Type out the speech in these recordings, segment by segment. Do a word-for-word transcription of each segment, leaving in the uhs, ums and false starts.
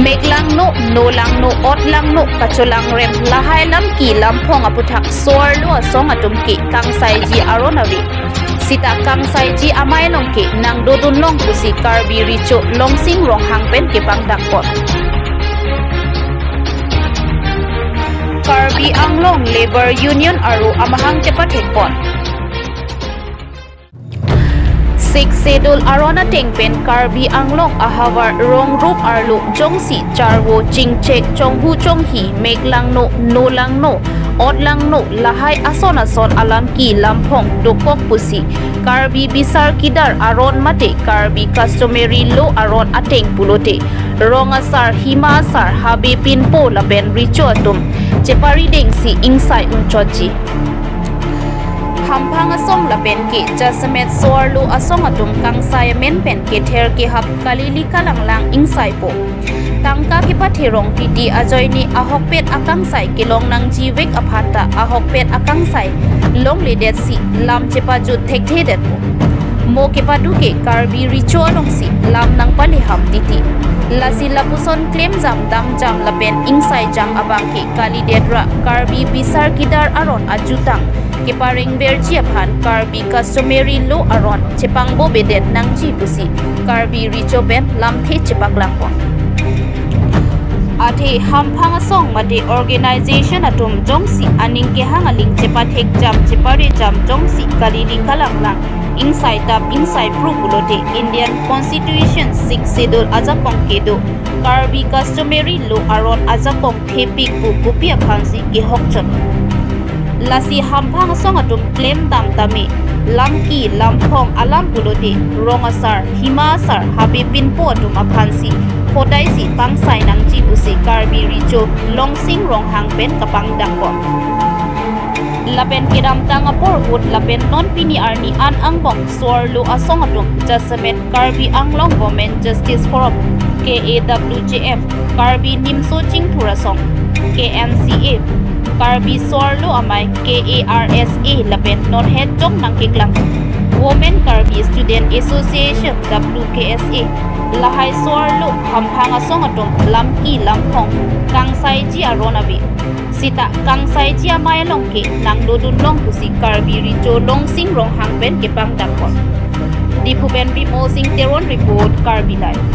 Meklangno, nolangno, otlangno, kacholangrem lahai lamki lamphong aputhak so-arlo asong atum ke kangsaiji aron ave. Sita kangsaiji amei along ke nangdodun long pusi Karbi Recho Longsing Ronghang pen kepangdakpon. Karbi Anglong Labour Union aro amahang kepathekpon. Sixth Schedule aron ateng pen Karbi Anglong ahavar rong rup arlo jongsi charvo, chingchek, chonghu chonghi, meklangno, nolangno, otlangno lahai ason ason alamki lamphong dokok pusi Karbi Bisar Kidar aron mate Karbi Customary Law aron ateng pulote rong asar, hima asar, habe pinpo lapen recho atum cheparidengsi ingsai ungchotji. Hamphang asong lapen ke jasemet so-arlo asong atum kangsai amen pen kether kehap kalili kalanglang ingsaipo. Tangka kepathe rong titi ajoine ahokpet akangsai kelong nangjivek aphanta ahokpet akangsai longledetsi lam chepajut thekthedetpo. Mo kepado ke Karbi Recho alongsi lam nangpaleham titi. Lasi lapuson klemjam damjam lapen ingsaijam abang ke kalidet ra Karbi Bisar Kidar aron ajutang keparengverji aphan Karbi Customary Law aron chepangbobedet nangji pusi Karbi Recho pen lamthe chepaklangpon. Athe hamphang asong mate organization atum jongsi aning kehang aling chepathekjam cheparejam jongsi kalili kalanglang ingsaitap ingsaipru pulote Indian Constitution Sixth Schedule ajakong kedo Karbi Customary Law aron ajakong thepik pu kopi aphansi kehokchot. Lasi hamphang asong atum klemdam tame lamki lamphong alam pulote rong asar, hima asar, habe pinpo atum aphansi khodaisi pangsai nangji pusi Karbi Recho Longsing Ronghang pen kapangdakpon. Lapen kedamtang apor ahut lapen non pini arni an angbong so-arlo asong atum jasemet Karbi Anglong Women Justice Forum, K A W J F, Karbi Nimso Chingthur Asong, K N C A, Karbi So-arlo Amei, K A R S A, lapen non het jong nangkeklang Women Karbi Student Association, W K S A, lahai so-arlo hamphang asong atum lamki lamphong kangsaiji aron ave. Sita kangsaiji amei along ke nangdodun long pusi Karbi Recho Longsing Ronghang pen kepangdakpon. Diphu pen Bimol Singh Teron report, Karbi Live.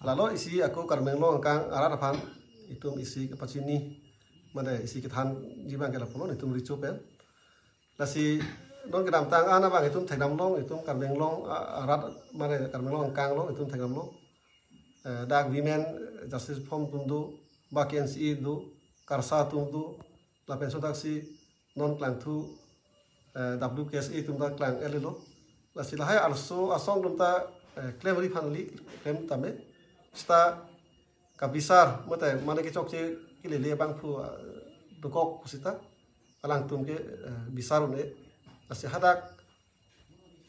Lalo isi ako Karbi Anglong angkang arat aphan itum isi kepachini, mane isi kethanji abang ke lapulo itum Recho pen. Lasi non kedamtang an abang itum thekdam long, itum Karbi Anglong, a-, arat, mane Karbi Anglong angkang long itum thekdam long. Eh, dak Women Justice Forum atum do, ba K N C A do, KARSA atum do, lapen sontaksi non klangthu, eh, W K S A atum ta klang-et-elo. Lasi lahai arloso asong atum ta, eh, klemri aphan kali, klem tame. Sita kabisar, mate mane kechokche kelele abangphu, eh, dokok pusita alangtum ke, eh, bisar un-e. Lasi hadak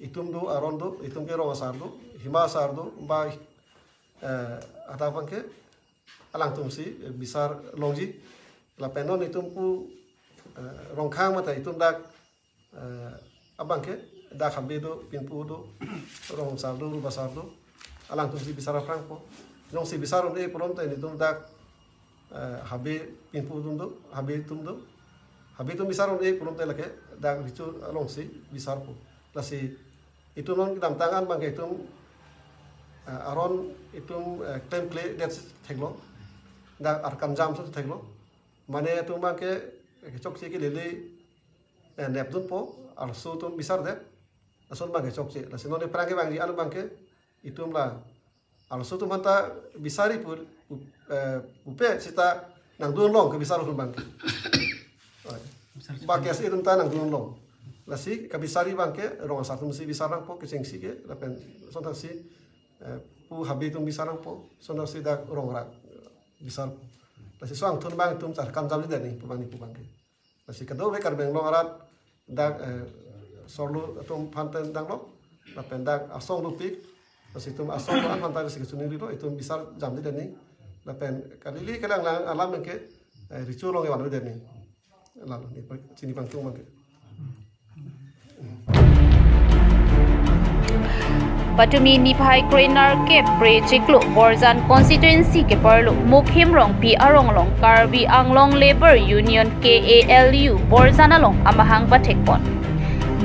itum do, aron do, itum ke rong asar do, hima asar do, ba, eh, hadak abang ke alangtum si, eh, bisar longji. Lapen non itum pu, eh, Ronghang mate itum dak, eh, abang ke dak habe do, pinpo do, rong asar do, rup asar do, alangtum si bisar aphrangpo. Jongsi bisar un-e pulote itum dak, eh, habe pinpo atum do, habe atum do, habe atum bisar un-e pulote lake dak Recho alongsi bisarpo. Lasi itum non kedamtang an abang ke itum, eh, aron itum, eh, klemkledet si theklo. Dak arkamjam si theklo. Mane itum abang ke, eh, kechokche kelele, eh, nepdunpo, arloso atum bisardet. Lason abang ke chokche. Lasi non aphrang kevangji an abang ke itum la arloso atum aphanta bisari pu, pu, eh, pupe sita nangdun long kebisar atum abang ke. Ba K S A atum ta nangdun long. Lasi kabisari abang ke rong asar atum si bisar nangpo, kechengsi ke, lapen sontaksi, eh, pu habe atum bisar nangpo, sontaksi dak rong arat bisarpo. Lasi so angthun abang itum char kamjamji dani pu abang ni pu abang ke. Lasi kadokave Karbi Anglong arat dak, eh, so-arlo atum aphan ta dang lo, lapen dak asong dopik, lasi itum asong lo aphanta lasi kechuningri lo, itum bisar jamji dani, lapen kalili kalanglang alam abang ke, eh, Recho along kevan dani. Lalo ni pa-, chini pangtung abang ke. Patumi niphai krenerkep kre chiklo Borjan constituency keparlo Mukhim Rongpi arong along Karbi Anglong Labour Union K A L U Borjan along amahang pathekpon.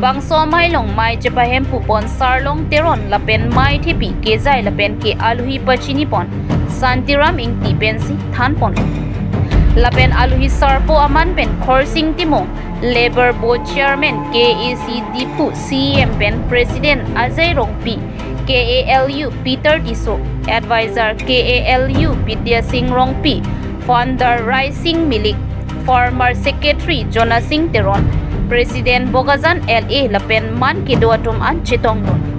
Bangso amei along mei chepahempupon Sarlong Teron lapen mei thepi kejai lapen ke aluhi pachinipon Santiram Ingti pensi thanpon. Lapen aluhi sarpo aman pen Khorsing Timung, Labour Board Chairman K A C Diphu C E M pen President Ajay Rongpi, K A L U Peter Tisso, Advisor K A L U Bidya Sing Rongpi, Founder Rai Sing Milik, Former Secretary Jona Sing Teron, President Bokajan L A lapen man kedo atum an chetongdun.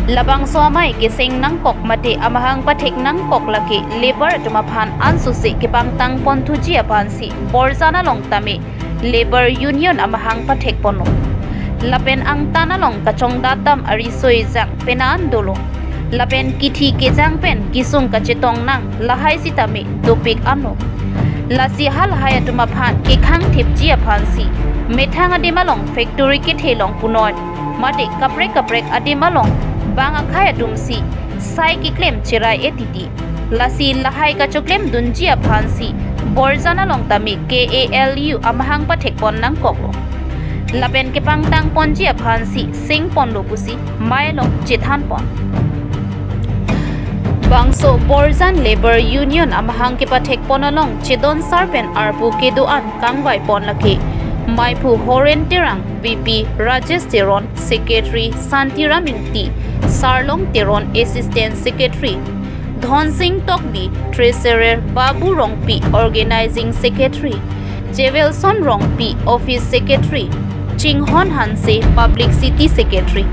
Labangso amei keseng nangkok mate amahang pathek nangkok lake labour atum aphan ansose kepangtangpon thuji aphansi Borjan along tame Labour Union amahang pathekponlo. Lapen angtan along kachongdatdam ariso ejang penan dolo. Lapen kithi kejang pen kisung kachetong nang lahai sitame dopik anlo. Lasi halahai atum aphan kekhang thipji aphansi methang adim along factory kethe along punoi mate kaprek kaprek adim along bang akhei atumsi sai keklem cherai-e titi. Lasi lahai kachoklemdunji aphansi Borjan along tame K A L U amahang pathekpon nangkoklo. Lapen kepangtangponji aphansi sengponlo pusi mei along chethanpon. Bangso Borjan Labour Union amahang kepathekpon along chedon sar pen arpu kedo-an kangvaipon lake meiphu Horen Terang, V P Rajesh Teron, Secretary Santiram Ingti, Sarlong Teron, Assistant Secretary Dhonsing Tokbi, Treasurer Babu Rongpi, Organizing Secretary Jewelson Rongpi, Office Secretary Chinghon Hanse, Publicity Secretary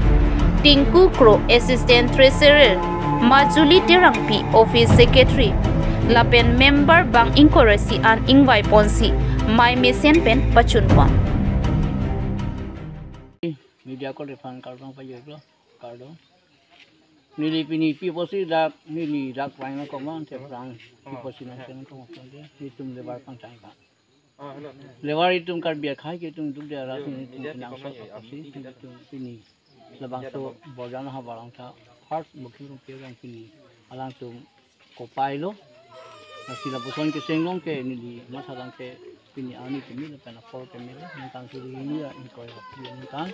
Tinku Kro, Assistant Treasurer Majuli Terangpi, Office Secretary lapen member bang ingkoi ra isi an ingvaiponsi mei mesen pen pachunpon. Media ko refund kardom pajoklo, kardom. Neli pini pi apotsi dak, neli dak paina komang te prang pi apotsi nangsen komang te, nelitum labour pangchang ka. Labour itum Karbi akhei ke itum dukde arat, nelitum kenangsot apotsi, nelitum pini labangso Borjan ahavar along ta first Mukhim Rongpi arong pini alangtum kopailo. Lasi lapuson keseng along ke neli matha lang ke pini arni kimi lapen apor kimi lo, ningkan suri hini ra ingkoi ra pi ningkan.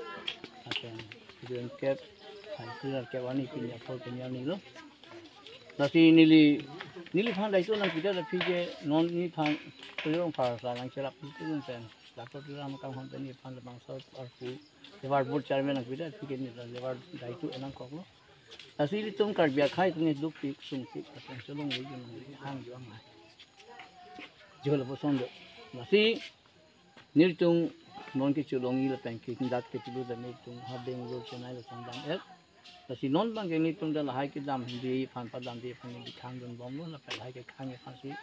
Lapen suri kep, hai suri kep arni pini apor kimi arni lo. Lasi neli, neliphan daito nangpida aphi ke non neliphan Tuliram Pharsa nangcherap Tuliram pen, Doctor Tuliram Ronghang pen neliphan labangso arpu labour board chairman nangpida aphi ke neli labour daito nangkoklo. Lasi ilitum Karbi akhei atum ke dukpik sungpik asong cholong le jun le hang jo amei. Jo lapuson do. Lasi nelitum non kecholongji lapen ke dak ketilu dan nelitum ha Bangalore Chennai lason dam-et. Lasi non abang ke nelitum dak lahai kedamde aphan padamde aphan neli khangdunbomlo lapen lahai kekhang aphansi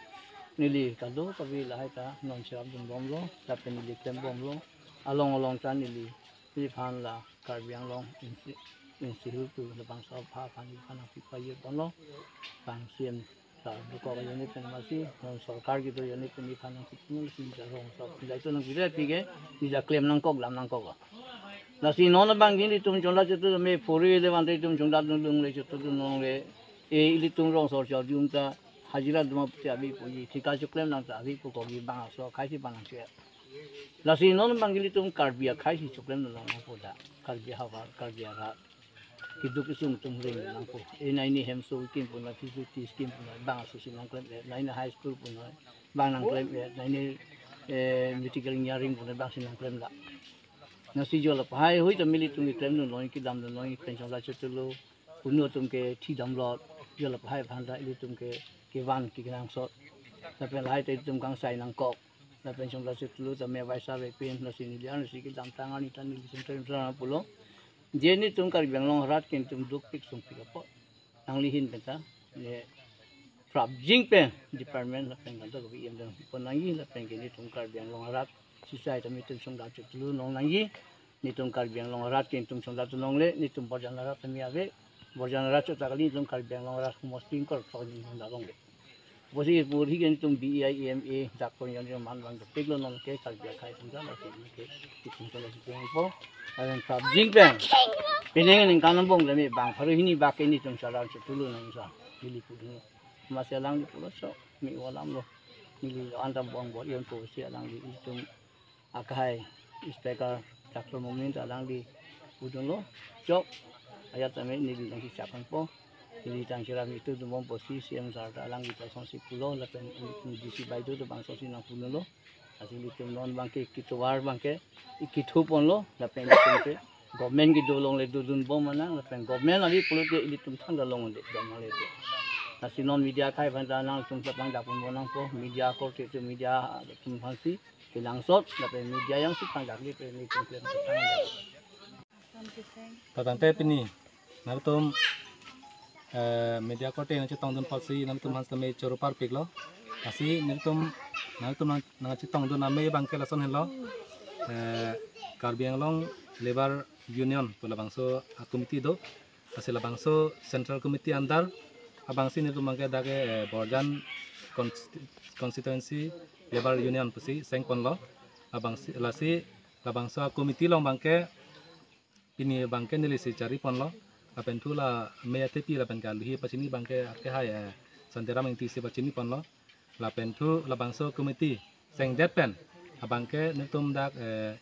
neli kadokave lahai ta non cherapdunbomlo lapen neli klembomlo. Along along ta neli neliphan la Karbi Anglong Insti-, Institute labangso apha aphan neliphan nangpi pajirponlo. Bang C M ta dokok ajoine pen masi, non sorkar kedo ajoine pen neliphan nangpi tumul si ja rong so. Daito nangpida aphi ke, ni ja klem nangkok dam nangkok. Lasi non abang ke nelitum chonda chetu me puri le bang itum chonda nulung le chetu nulung le. E ilitum rong sor chor jum ta hajira duma puti avi puji, thika choklem nang ta avi pu kogi bang aso akhei si bang nang che. Lasi non abang ke ilitum Karbi akhei si choklem nang nangpo da. Karbi ahavar, Karbi arat keduk kesung atum ring nangpo. E naini hemso scheme punoi, P G T scheme punoi, bang aso si nangklem-et, naini high school punoi, bang nangklem-et, naini, eh, medical engineering punoi, bang si nangklemlo. Lasi jo lapu hai hui ta nelitum keklemdun noi, kedamdun noi, pension la chetulo, unu atum ke thidamlo, jo lapu hai aphan ta ilitum ke kevan kenangsot. Lapen lahai ta ilitum kangsai nangkok. Lapen pension la chetulo ta me vaisa vepin, lasi neli arni si kedamtang arni ta neli sentral sentral pulo. Je nelitum Karbi Anglong arat ke nelitum dukpik sungpik apot. Nangli ahin pen ta, ne prapjin pen department lapen kadokave E M dam pon nangji lapen ke nelitum Karbi Anglong arat sisai ta nelitum chonda chetu longnangji, nelitum Karbi Anglong arat ke nelitum chonda tu longle, nelitum Borjan arat ta me ave, Borjan arat chot ta kali nelitum Karbi Anglong arat humos pingkor tok nelitum chonda longle. Bosi purhi ke nelitum B A M A dak kon yang yang man bang dopik lo non ke Karbi akhai pun jala ke ke itum solo ke po. Ayan sab jing pen. Pining ningkan bong le me bang pharu hini bak ke nelitum saran setulu nang sa. Neli pudun lo. Masi alangli pulo so me walam lo. Neli antam bong bor yon po si alangli itum akhai speaker Doctor Momin ta alangli pudun lo. Chok ayat tame neli nang si chapang po. Neli tang chiram itu dumbom po si C M sir ta alangli ta song si pulo lapen D C Baideo ta bang song si nang pudun lo. Lasi ilitum non bang ke kitovar bang ke ikithu pon lo lapen ilitum ke government kedo along le dodun bom manang lapen government agi pulote ilitum thang along le dom le de. Lasi non media akhai aphan ta nangtum chapang dapun bonang po media korte tu media atum aphan si kenangsot lapen media yang si pangdak le pen ilitum klem chapang. Patangte pini nangtum eh, media korte nangchetongdun apotsi nangtum aphan sitame choro parpik lo. Lasi nangtum nangtum nang nangchetongdun amei bang ke lason henlo. Eh, Karbi Anglong Labour Union pu labangso a committee do. Lasi labangso Central Committee under abangsi nangtum bang ke dak ke eh, Borjan Consti- Constituency Labour Union pusi seng pon lo. Abangsi lasi labangso a committee along bang ke pini bang ke neli si chari pon lo. Lapen thu la me atepi lapen ke aluhi pachini bang ke ake hai eh, Santiram Ingti si pachini pon lo. Lapen thu labangso committee sengdet pen abang ke nangtum dak eh,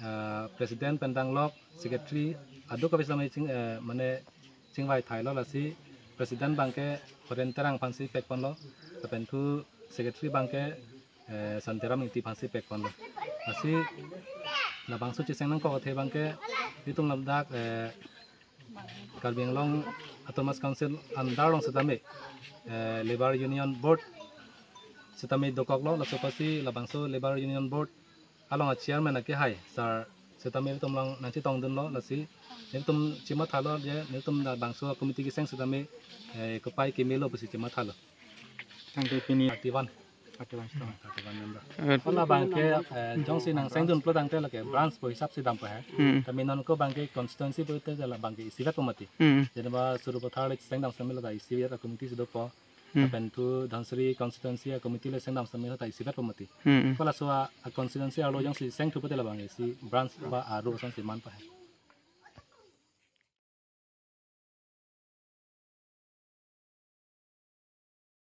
eh, president pen danglok secretary adu kapi sami ching eh, mane chingvai thai lo lasi president bang ke Horen Terang aphan si pek pon lo. Lapen thu secretary bang ke eh, Santiram Ingti aphan si pek pon lo. Lasi labangso cheseng nangkok athe bang ke itum ladak eh, Karbi Anglong Autonomous Council under along sitame eh, Labour Union Board sitame dokok lo laso apotsi labangso Labour Union Board along a chairman ake hai sir sitame itum along nangchetongdun lo lasi itum chematha lo je itum labangso committee keseng sitame eh, kopai keme lo pusi chematha lo. Tangte pini thirty-one. Thirty-one sitame. Thirty-one member. Eh, Hala bang ke eh, jongsi nangsengdun pulo tangte lake branch po hisap si dampo he. Hmm. Tame non ko bang ke constituency pulote jala bang ke isivet po mati. Hmm. Jeneba Sarupathar le sengdam sitame lata isivet a committee si dopo. Hmm. Lapen thu Dhansiri constituency a committee le sengdam sitame lata isivet po mati. Hmm. Ko laso a a constituency arlo jongsi sengthu pulote la bang ke isi branch ba aro ason si man pa he.